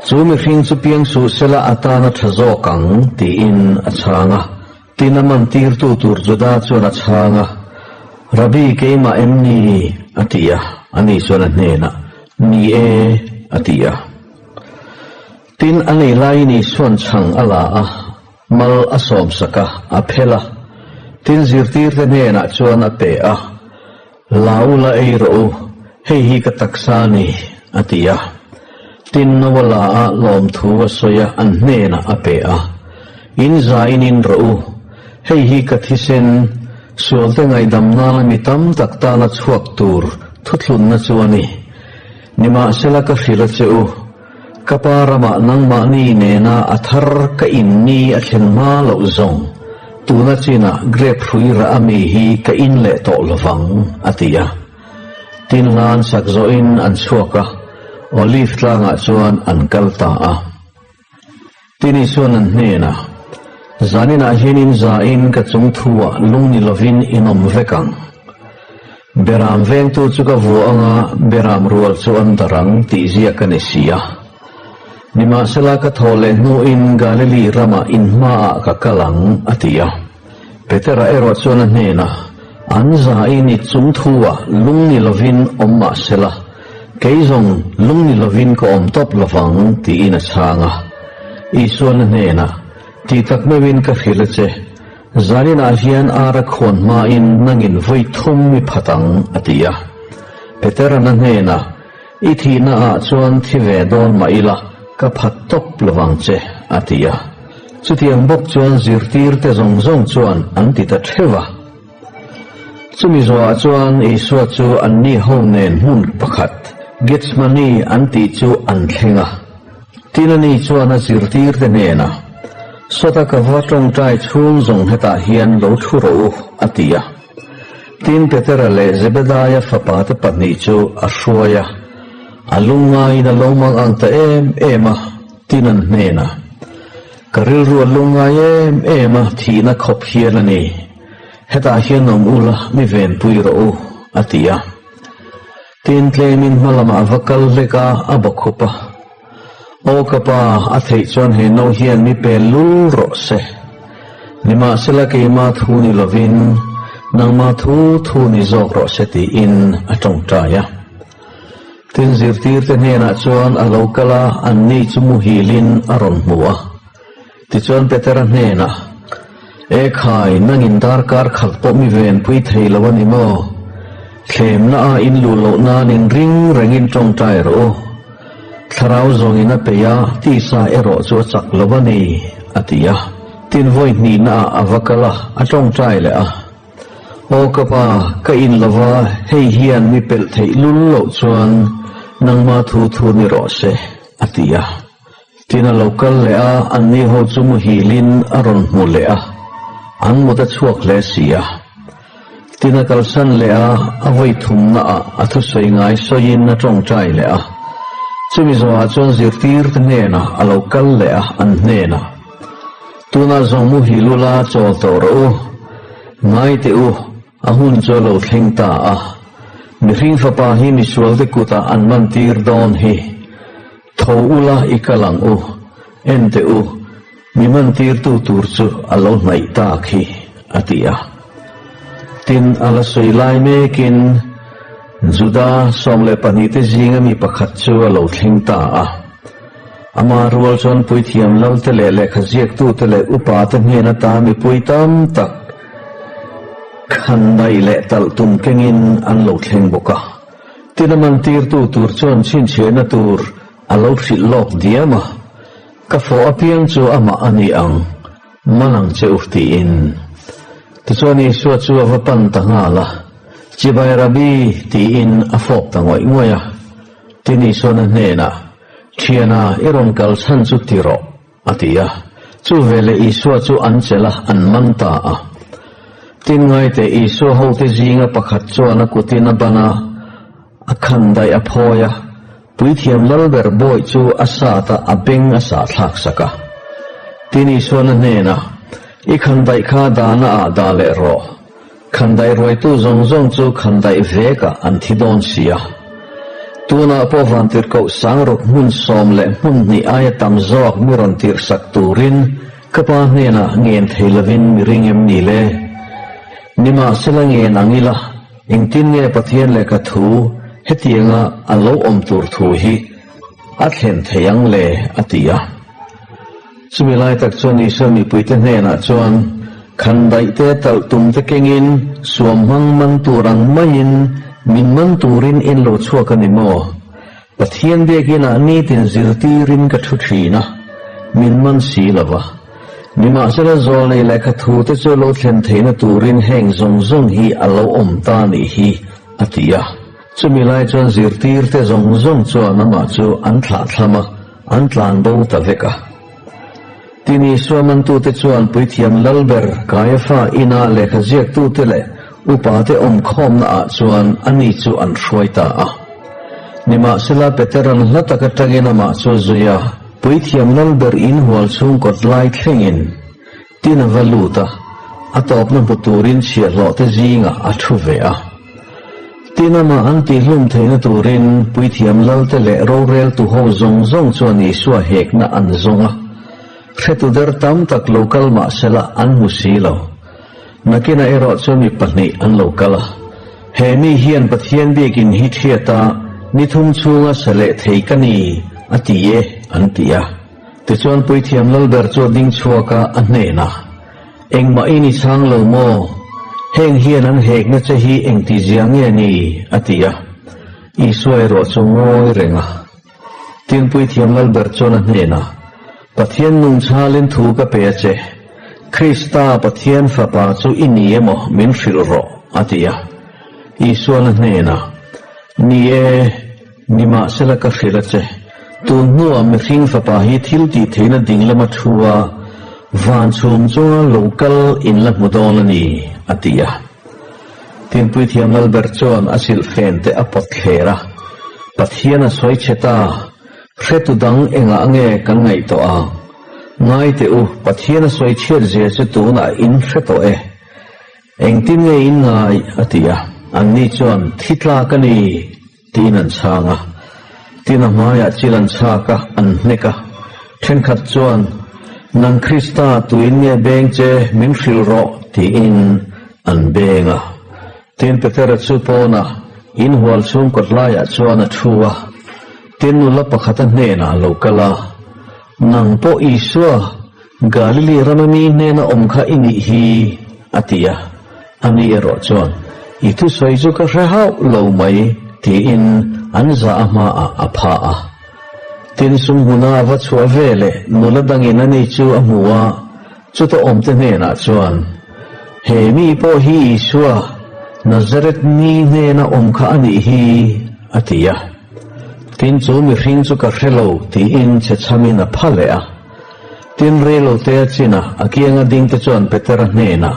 Chu mihring chu piang suh sela a tan a tha zawk ang, tiin a chhang a. Tin a man tirtu tur Juda chuan a chhang a, Rabbi keimah em ni? a ti a. Ani chuan a hnenah, Ni e, a ti a. Tin a nei laiin Isua'n chhang a la a, mal a sawmsak a, a phel a. Tin zirtirte hnenah chuan a pe a, La u la ei rawh u, hei hi ka taksa a ni, a ti a. Tin no a la a, lawmthu a sawi a, an hnenah a pe a. In za in in rawh u, hei hi ka thisen, sualte ngaihdam nana mi tam tak tana chhuak tur thuthlunna chu a ni. Nimahsela ka hrilh a che u, ka pa ramah nangmahni nena a thar ka in ni a thlen hma loh zawng, tuna chinah grape hrui rah a mi hi ka in leh tawh lovang, a ti a. Tin hlan sak zawhin an chhuak a, Olive tlangah chuan an kal ta a. Tini chuan an hnenah, Zaninah hian in zain ka chung thuah lung ni lovin in awm vek ang. Beram vengtu chu ka vuah anga beram rual chu an dar ang tih ziak a ni si a. Nimahsela ka thaw leh hnuin Galili ramah in hmaah ka kal ang, a ti a. Petera erawh chuan a hnenah, An zain i chung thuah lung ni lovin awm mahsela, kei zawng lung ni lovin ka awm tawp lovang, tiin a chhang a. Isuan a hnenah, Ti tak meuhin ka hrilh a che, zaninah hian ara khuan hmain nangin vawi thum i phat ang, a ti a. Petera'n a hnenah, I thihna ah chuan thi ve dawn mah ila ka phat tawp lovang che, a ti a. Chutiang bawk chuan zirtirte zawng zawng chuan an ti ta theuh a. Chumi zawhah chuan Isua chu anni ho nen hmun pakhat, Gethsemane an tih chu an thleng a. Tin ani chuan a zirtirte hnenah, Sawta ka va tawngtai chhung zawng hetah hian lo thu rawh u, a ti a. Tin Petera leh Zebedaia fapate pahnih chu a hruai a, a lungngaiin a lo mang ang ta em em a, tin an hnenah, Ka rilru a lungngai em em a, thihna khawp hian a ni. Hetah hian awm ula, mi venpui rawh u, a ti a. Tin tlemin hma lamah a va kal hlek a, a bawkhup a. Aw ka pa, a theih chuan he no hian mi pel lul rawh se. Nimahsela keima thu ni lovin, nangma thu thu ni zawk rawh se tiin a tawngtai a. Tin zirtirte hnenah chuan a lo kal a, anni chu muhilin a rawn hmu a. Tichuan Petera hnenah, E khai, nangin darkar khat pawh mi venpui thei lo a ni maw? Thlemna a in luh loh nan in ring rengin tawngtai rawh u. Thlarau zawngin a peih a, tisa erawh chu a chak lo a ni, a ti a. Tin vawi hnihna ah a va kal a, a tawngtai leh a. Aw ka pa, ka in lova hei hian mi pelh theih lul loh chuan nangma thu thu ni rawh se, a ti a. Tin a lo kal leh a, anni ho chu muhilin a rawn hmu leh a, an mut a chhuak hle si a. Tin a kalsan leh a, a vawi thumna ah a thusawi ngai sawiin a tawngtai leh a. Chumi zawhah chuan zirtirte hnenah a lo kal leh a, an hnenah, Tunah zawng muhil ula chawl tawh rawh u, ngai teh u, A hun chu a lo thleng ta a, mihring fapa hi misualte kutah an man tir dawn hi. Tho ula i kal ang u, en teh u, mi man tirtu tur chu a lo hnaih tak hi. a ti a. Tin, a la sawi lai mekin Juda 12 te zinga mi pakhat chu a lo thleng ta a. Ama rual chuan puithiam lalte leh lehkha ziaktute leh upate hnen ata mipui tam tak khandaih leh talh tum kengin an lo thleng bawk a. Tin a mantirtu tur chuan chhinchhiahna tur a lo hrilh lawk diam a, Ka fawh apiang chu amah a ni ang, man ang che u tiin. Tichuan Isua chu a va pan ta nghal a, Chibai Rabbi tiin a fawp ta ngawih ngawih a. Tin Isuan a hnenah, Thiana, i rawn kal chhan chu ti rawh, a ti a. Chu veleh Isua chu an chelh a, an man ta a. Tin ngaite Isua hote zinga pakhat chuan a kutin a ban a, a khandaih a phawi a, Puithiam Lalber bawih chu a sat a, a beng a sah thlak sak a. Tin Isuan a hnenah, I khandaih kha dahna ah dah leh rawh. Khandaih ruaitu zawng zawng chu khandaih vekah an thi dawn si a. Tunah pawh vantirhkoh sangruk hmun sawm leh hmun hnih aia tam zawk mi rawn tirhsak turin ka pa hnenah ngen thei lovin mi ring em ni le? Nimahsela ngen ang ila, engtin nge Pathian lehkha thu hetianga a lo awm tur thu hi a thlen thei ang le? a ti a. Chumi lai tak chuan Isua mipuite hnenah chuan, Khandaihte talh tumte kengin suam hmang man tur ang maiin min man turin in lo chhuak a ni maw? Pathian biakinah nitin zirtirin ka thu thin a, min man si lo va. Nimahsela zawlnei lehkha thute chu lo thlen theihna turin heng zawng zawng hi a lo awm ta nih hi, a ti a. Chumi lai chuan zirtirte zawng zawng chuan amah chu an thlahthlam a, An tlan bo ta vek a. Tin Isua mantute chuan Puithiam Lalber Kaiafa ina lehkha ziaktute leh upate awmkhawmna ah chuan ani chu an hruai ta a. Nimahsela Petera'n hla tak atangin amah chu a zui a, Puithiam Lalber in hual chhung kawt lai thlengin tin a va lut a, a tawpna hmu turin chhiahhlawhte zingah a thu ve a. Tin amah an tihhlum theihna turin puithiam lalte leh roreltu ho zawng zawng chuan Isua hekna an zawng a, hretu der tam tak lo kal mah sela an hmu si lo. Nakinah erawh chuan mi pahnih an lo kal a, He mi hian Pathian biakin hi thiat a, ni thum chhunga sa leh thei ka ni, a ti e, an ti a. Tichuan Puithiam Lalber chu a ding chhuak a, a hnenah, Engmah in i chhang lo maw? Heng hian an hekna che hi engtizia nge ni? a ti a. Isua erawh chu ngawi reng a. Tin Puithiam Lalber chuan a hnenah, Pathian nungchalin thu ka pe a che. Krista Pathian Fapa chu i ni emaw min hrilh rawh, a ti a. Isuan a hnenah, Ni e. Nimahsela ka hrilh a che, tun hnuah mihring fapa hi thil tih theihna ding lama thu a, van chhum chunga lo kal in la hmu dawn a ni, a ti a. Tinpui thiam Lalber chuan a silhfen te a pawt thler a, Pathian a sawi che ta, hretu dang engah nge kan ngaihtuah ang? Ngai teh u, Pathian a sawi chhiat zia chu tunah in hre tawh e. Engtin nge in ngai? a ti a. Anni chuan, Thi tlak a ni, tiin an chhang a. Tin a hmaiah chil an chhak a, an hnek a. Thenkhat chuan, Nang Krista, tuin nge beng che, min hrilh rawh, tiin an beng a. Tin Petera chu pawnah, inhual chhung kawt laiah chuan a thu a. Tin nula pakhat a hnenah a lo kal a, Nang pawh Isua, Galili rama mi hnena awm kha i nih hi, a ti a. Ani erawh chuan, I thusawi chu ka hre hauh lo mai, tiin an zah a hmaah a pha a. Tin sumhmuna a va chhuah veleh nula dangin ani chu a hmu a, chuta awmte hnenah chuan, He mi pawh hi Isua, Nazareth mi hnena awm kha a nih hi, a ti a. Tin chu mihring chu ka hre lo, tiin chhechhamin a pha leh a. Tin reilote a chin a, a kianga dingte chuan Petera hnenah,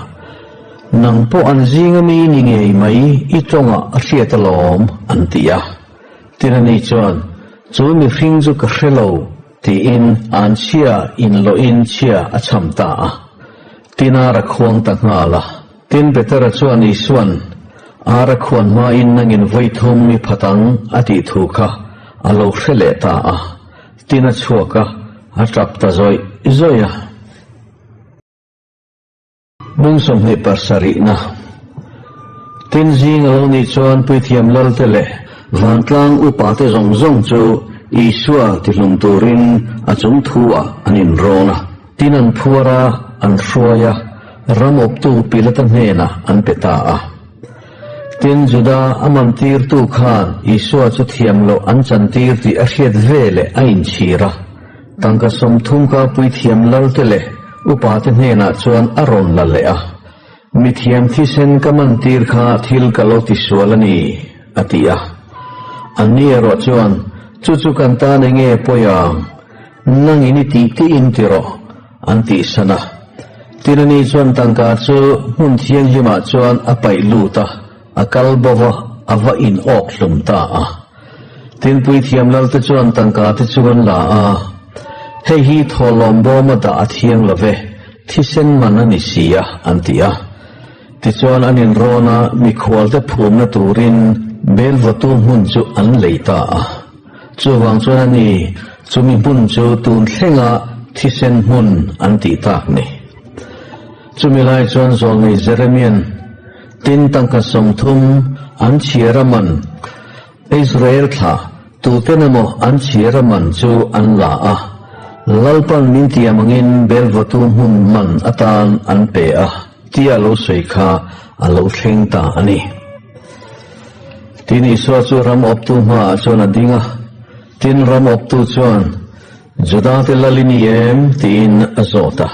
Nang pawh an zinga mi ni ngei mai i tawngah a hriat alawm, an ti a. Tin ani chuan, Chu mihring chu ka hre lo, tiin an chhia inlawhin chhia a chham ta a. Tin ar a khuang ta nghal a. Tin Petera chuan Isua'n, Ar a khuan hmain nangin vawi thum i phat ang, a tih thu kha a lo hre leh ta a. Tin a chhuak a, a tap ta zawih zawih a. Bung 27na. Tin zing a lo nih chuan Puithiam Lalte leh Vantlang upate zawng zawng chu Isua tihlum turin a chung thu-ah an inrawn a. Tin an phuar a, an hruai a, ram awptu Pilata hnenah an pe ta a. Tin, Juda a mantirtu khan Isua chu thiam loh an chantir tih a hriat ve leh a inchhir a. Tangka 30 ka puithiam lalte leh upate hnenah chuan a rawn la leh a, Mithiam thisen ka mantir kha thil ka lo tisual a ni, a ti a. Anni erawh chuan, Chu chu kan tan enge pawi ang? Nangin i tih tiin ti rawh, an tihsan a. Tin ani chuan tangka chu hmun thianghlimah chuan a paih lut a, a kal bo va, a va in awk hlum ta a. Tin puithiam lalte chuan tangka te chu an la a, Hei hi thawhlawm bawma dah a thiang lo ve, thisen man a ni si a, an ti a. Tichuan an inrawn a, mikhualte phumna turin belvawtu hmun chu an lei ta a. Chuvang chuan a ni, chumi hmun chu tun thlenga thisen hmun an tih tak ni. Chumi lai chuan zawlnei Jeremian tin tangka 30 an chhiar a man, Israel thlah tuten emaw an chhiar a man chu an la a, Lalpan min tiam angin belvawtu hmun man atan an pe a tia lo sawi kha a lo thleng ta a ni. Tin Isua chu ram awptu hmaah chuan a ding a, tin ram awptu chuan, Judate lal i ni em? tiin a zawt a.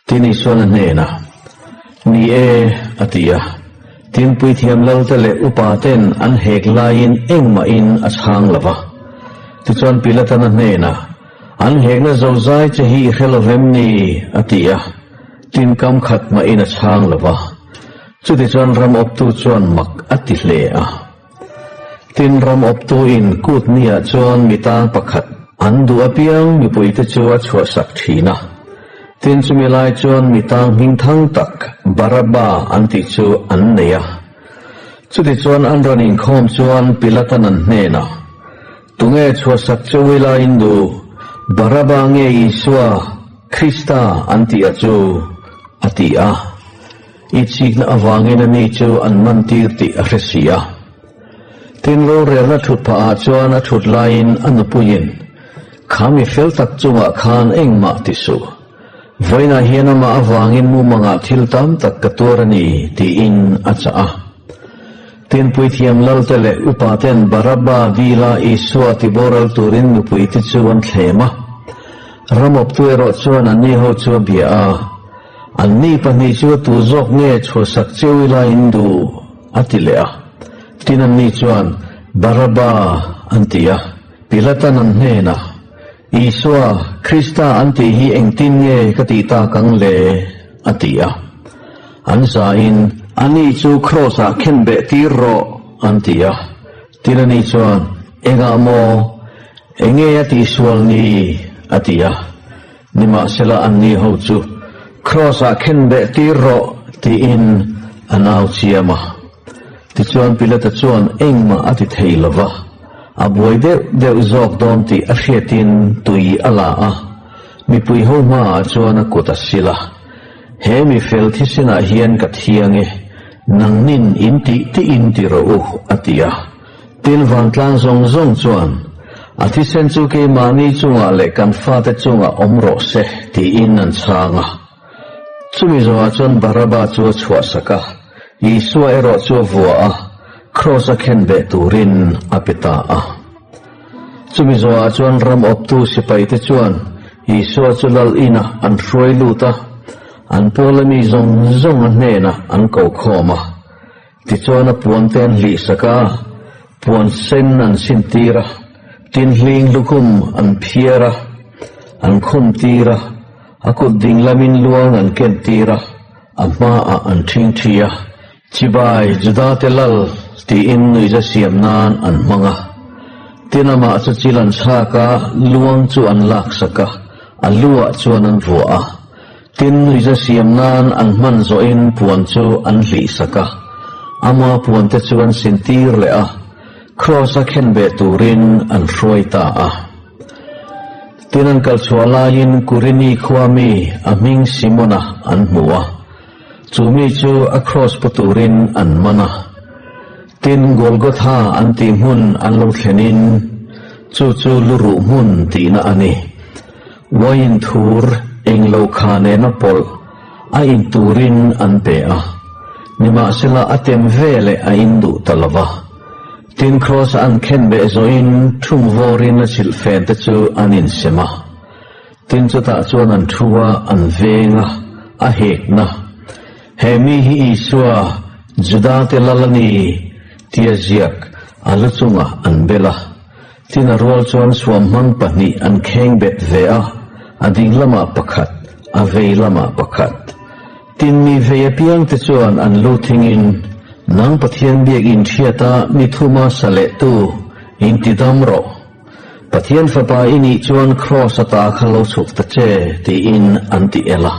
Tin Isuan a hnenah, Ni e, a ti a. Tin puithiam lalte leh upa ten an hek laiin engmahin a chhang lo va. Tichuan Pilatan a hnenah, An hekna zozai che hi i hre lo vem ni? a ti a. Tin kam khat mahin a chhang lo va. Chutichuan ram awptu chuan mak a ti hle a. Tin ram awptu in kut niah chuan mi tang pakhat an duh apiang mipuite chu a chhuahsak thin a. Tin chumi lai chuan mi tang hmingthang tak Barabba an tih chu an nei a. Chutichuan an rawn inkhawm chuan Pilatan an hnenah, Tunge chhuahsak chu ila in duh? Barabba nge Isua, Krista an tih a chu? a ti a. I chikna avangin a ni chu an mantir tih a hre si a. Tin, rorelna thut phahah chuan a thut laiin a nupuiin, Kha mi fel tak chungah khan engmah ti suh. Vawiinah hian amah avangin mumangah thil tam tak ka tuar a ni, tiin a chah a. Tin, puithiam lalte leh upaten Barabba dila Isua tiboral turin nupuite chu an thlem a. Ramawptu erawh chuan anni ho chu a bia a. Anni pahnih chu a tu zawk nge chhuahsak cheu ila in duh? a ti leh a. Tin anni chuan, Barabba, an ti a. Pilatan an hnenah, Isua, Krista an tih hi engtin nge ka tih tak ang le? a ti a. An zain, Ani chu kraws-ah khenbeh tir rawh, an ti a. Tin ani chuan, Engah maw? Enge a tihsual ni? a ti a. Nimahsela anni ho chu Kraws-ah khenbeh tir rawh tiin an au chiam a. Tichuan Pilata chuan engmah a ti thei lo va, a buai deuh deuh zawk dawn tih a hriatin tui a la a, mipui ho hmaah chuan a kut a sil a, He mi fel thisenah hian ka thiang e, nangnin in tih tih in ti rawh u, a ti a. Tin vantlang zawng zawng chuan, A thisen chu keimahni chungah leh kan fate chungah awm rawh se, tiin an chhang a. Chumi zawhah chuan Barabba chu a chhuahsak a, Isua erawh chu a vua a, kraws a khen beh turin a pe ta a. Chumi zawhah chuan ram awptu sipaite chuan Isua chu lal inah an hruai lut a, an pawla mi zawng zawng a hnenah an ko khawm a. Tichuan a puan te an hlih sak a, puan sen an sin tir a, tin hling lukhum an phiar a, an khum tir a, a kut ding lamin luang an ken tir a, a hmaah an ṭhing ṭhi a, Chibai, Judate lal, tiin nuihza siam nan an hmang a. Tin amah chu chil an chhak a, luang chu an lak sak a, a lu ah chuan an vuah a. Tin, nuihza siam nan an hman zawhin puan chu an hlih sak a, ama puante chu an sin tir leh a, kraws-a khenbeh turin an hruai ta a. Tin, an kal chhuah laiin Kurini khua mi a hming Simona an hmu a. Chu mi chu a kraws pu turin an man a. Tin, Golgotha an tih hmun an lo thlenin, chu chu luruh hmun tihna a ni. Uaiin thur eng lo kha nena pawlh a in turin an pe a, nimahsela a tem veleh a in duh ta lo va. Tin, kraws a an khen beh zawhin thum vawrin a chilhfen te chu an insem a. Tin chutah chuan an thu a, an veng a, a hekna. He mi hi Isua, Judate lal a ni, tia ziak a lu chungah an bel a. Tin a rual chuan suamhmang pahnih an kheng bet ve a, a ding lamah pakhat, a vei lamah pakhat. Tin mi vei apiangte chuan an lu thingin, Nang Pathian biakinn hriata mi thuma sa lehtu, intidam rawh. Pathian Fapa i nih chuan Kraws ata kha lo chhuk ta che, tiin an ti el a.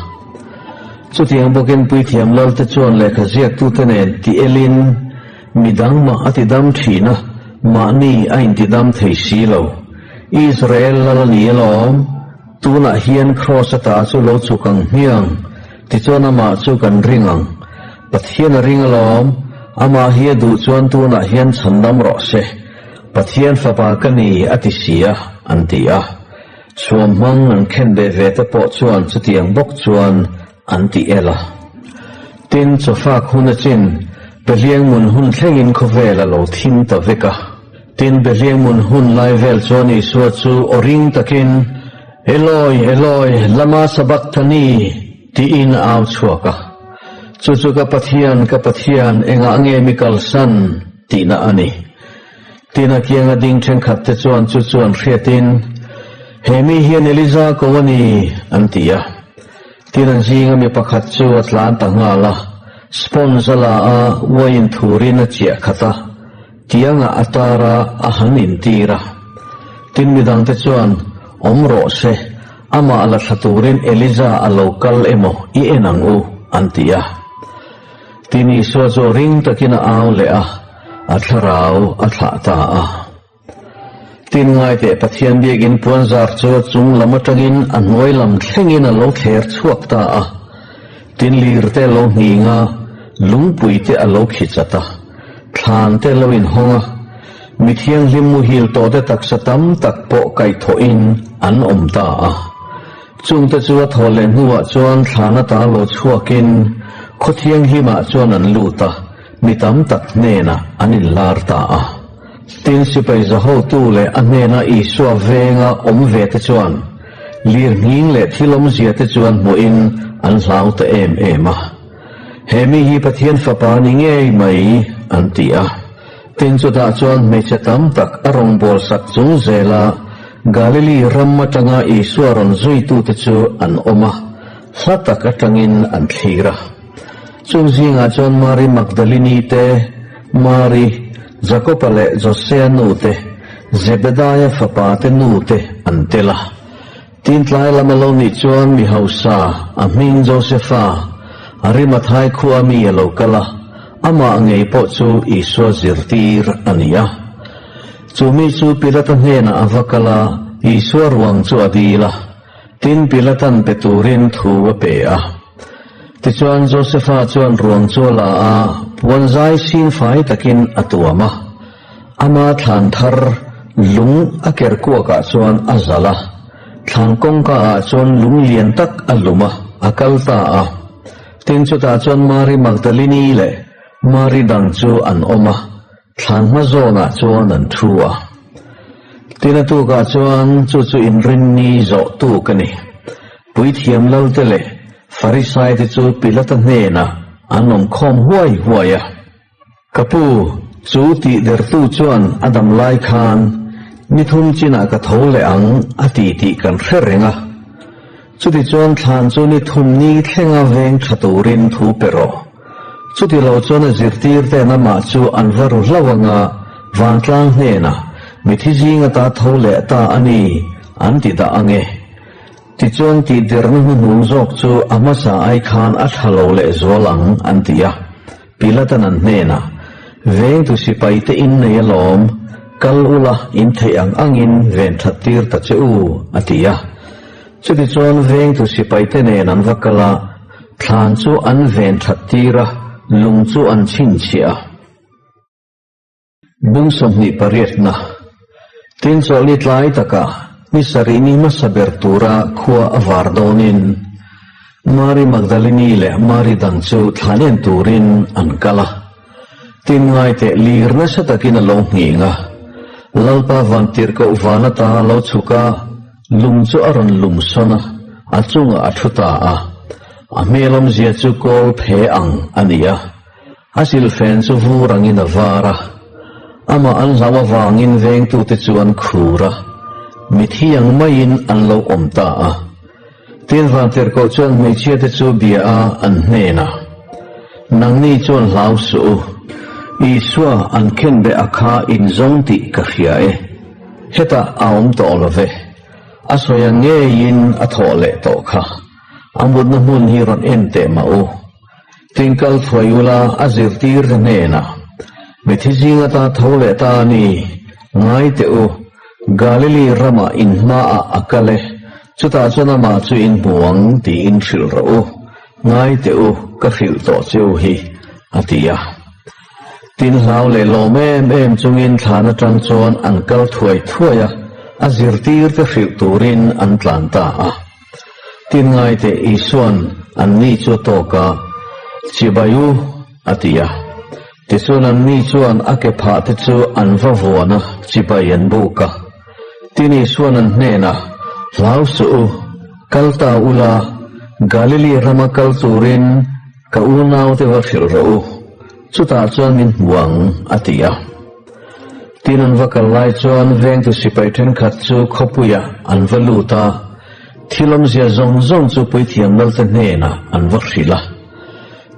Chutiang bawkin Puithiam Lalte chuan lehkha ziaktute nen ti elin mi dang mah a ti dam thin a, mahni a inti dam thei si lo. Israel lal a ni alawm, tunah hian Kraws ata chu lo chhuk ang hmiang, tichuan amah chu kan ring ang. Pathian a ring alawm, amah hi a duh chuan tunah hian chhandam rawh se. Pathian fapa ka ni a ti si a, an ti a. Chhuam hmang an khen beh ve te pawh chuan chutiang bawk chuan an ti el a. Tin, chawfak hun a chin, Behliangmun hun thlengin khawvel a lo thim ta vek a. Tin, Behliangmun hun lai vel chuan Isua chu aw ring takin, Eloi, Eloi, lama sabachthani? tiin a au chhuak a. Chu chu ka Pathian, ka Pathian, engah nge mi kalsan? tihna a ni. Tin a kianga ding thenkhat te chuan chu chu an hriatin, He mi hian Eliza ko a ni, an ti a. Tin an zinga mi pakhat chu a tlan ta nghal a, sponge a la a, uaiin thurin a chiah khat a, tiangah a tar a, a han intir a. Tin midangte chuan, Awm rawh se, amah la thla turin Eliza a lo kal emaw i en ang u, an ti a. Tin Isua chu ring takin a au leh a, a thlarau a thlah ta a. Tin ngaiteh Pathian biakin puanzar chu a chung lam atangin a hnuai lam thlengin a lo thler chhuak ta a. Tin lir te a lo nghing a, lungpui te a lo khi chat a, thlan te a lo inhawng a, mi thianghlim muhil tawh te taksa tam tak pawh kaihthawhin an awm ta a. Chungte chu a thaw leh hnuah chuan thlan ata lo chhuakin khaw thianghlimah chuan an lut a, mi tam tak hnenah an inlar ta a. Tin, sipai zahotu leh a hnena Isua venga awm ve te chuan lirnghing leh thil awmzia te chuan hmuhin an hlau ta em em a. He mi hi Pathian Fapa ni ngei mai, an ti a. Tin, chutah chuan hmeichhe tam tak a rawngbâwl sak chung zela Galili ram atanga Isua rawn zuitute chu an awm a, hla tak atangin an thlir a. Chung zingah chuan Mari Magdalini te, Mari, Jakoba leh Josea nu te, Zebedaia fapa te nu te an tel a. Tin tlai lam a lo nih chuan mi hausa, a hming Josefa, Arimathai khua mi a lo kal a, amah ngei pawh chu Isua zirtir a ni a. Chu mi chu Pilata hnenah a va kal a, Isua ruang chu a dil a, tin Pilatan pe turin thu a pe a. Tichuan Josefa chuan ruang chu a la a, puan zai sin fai takin a tuam a. Ama thlan thar lung a ker kuakah chuan a zalh a, thlan kawngka ah chuan lung lian tak a lum a, a kal ta a. Tin chutah chuan Mari Magdalini leh Mari dang chu an awm a, Thlan hma zawnah chuan an thu a. Tin a tukah chuan chu chu inrinni zawh tuk a ni. Puithiam Lalte leh Farisaite chu Pilata hnenah an awm khawm huai huai a. Ka pu, chu tih dertu chuan a dam lai khan ni thum chinah ka tho leh ang a ti tih kan hre reng a. Chutichuan thlan chu ni thum ni thlenga veng tha turin thu pe rawh. Chuti lo chuan a zirtirte'n amah chu an va ru hlauh anga vantlang hnenah mithi zing ata tho leh ta a ni an ti dah ang e. Tichuan tihderna hnuhnung zawk chu a hmasa ai khan a thla lo leh zual ang an ti a. Pilatan an hnenah, Vengtu sipaite in nei alawm, kal ula in theih ang angin ven that tir ta che u, a ti a. Chutichuan vengtu sipaite nen an va kal a. Thlan chu an ven that tir a, lung chu an chhinchhiah a. Bung 28 na Tin chawlhni tlai takah ni sarih ni hmasa ber tura khua a var dawnin Mari Magdalini leh Mari dang chu thlan en turin an kal a. Tin ngaiteh lir nasa takin a lo nghing a, Lalpa vantirhkoh van ata lo chhuk a, lung chu a rawn lum sawn a, a chungah a thu ta a. A hmel awmzia chu kawl phe ang a ni a, a silhfen chu vur angin a var a. Amah an hlauh avangin vengtute chu an khur a, mithi ang maiin an lo awm ta a. Tin vantirhkoh chuan hmeichhiate chu bia a an hnenah, Nangni chuan hlau suh u, Isua an khenbeh a kha in zawng tih ka hria e. Hetah a awm tawh lo ve. A sawi ang ngeiin a thawh leh tawh kha. A mutna hmun hi rawn en teh mah u. Tin kal thuai ula a zirtir te hnenah, Mithi zing ata tho leh ta a ni, ngai teh u, Galili ramah in hmaah a kal e, chutah chuan amah chu in hmu ang tiin hrilh rawh u, ngai teh u, ka hrilh tawh che u hi, a ti a. Tin hlau leh lawm em em chungin thlan atang chuan an kal thuai thuai a, a zirtir te hrilh turin an tlan ta a. Tin ngaite Isua'n anni chu a tawk a, Chibai u, a ti a. Tichuan anni chuan a ke phah te chu an va vuan a, chibai an buk a. Tin Isua'n an hnenah, Hlau suh u, kal ta ula, Galili rama kal turin ka unaute va hrilh rawh u, chutah chuan min hmu ang, a ti a. Tin an va kal lai chuan vengtu sipai thenkhat chu khawpuiah an va lut a, thil awmzia zawng zawng chu puithiam lalte hnenah an va hrilh a.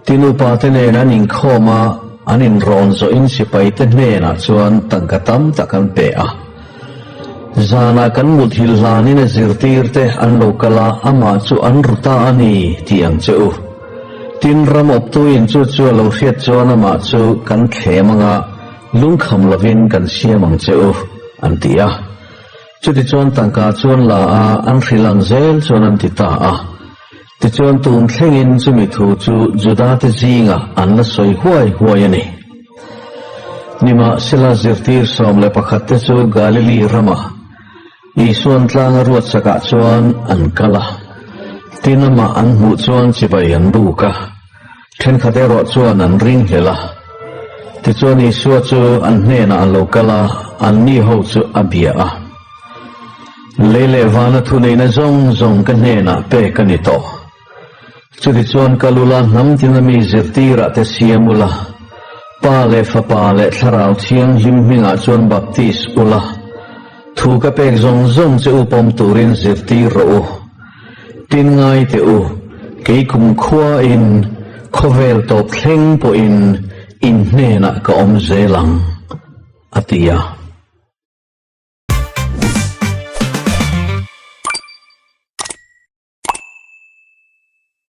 Tin upate nen an inkhawm a, an inrawn zawhin sipaite hnenah chuan tangka tam tak an pe a. Zanah kan muthilh hlanin a zirtirte an lo kal a, amah chu an ru ta a ni tih ang che u. Tin ram awptuin chu chu a lo hriat chuan amah chu kan thlem anga lungkham lovin kan siam ang che u, an ti a. Chutichuan tangka chuan la a, an hrilh ang zel chuan an ti ta a. Tichuan tun thlengin chumi thu chu Judate zingah an la sawi huai huai a ni. Nimahsela zirtir 11 te chu Galili ramah Isuan tlanga ruatsakah chuan an kal a, tin amah an hmuh chuan chibai an buk a, thenkhat erawh chuan an ringhlel a. Tichuan Isua chu an hnenah a lo kal a, anni ho chu a bia a. Lei leh vana thuneihna zawng zawng ka hnenah pek a ni tawh. Chutichuan kal ula hnam tina mi zirtirah te siam ula, Pa leh Fapa leh Thlarau Thianghlim hmingah chuan baptis ula, thu ka pek zawng zawng che u pawm turin zirtir rawh u. Tin ngai teh u, kei kumkhuain, khawvel tawp thleng pawhin in hnenah ka awm zel ang, a ti a.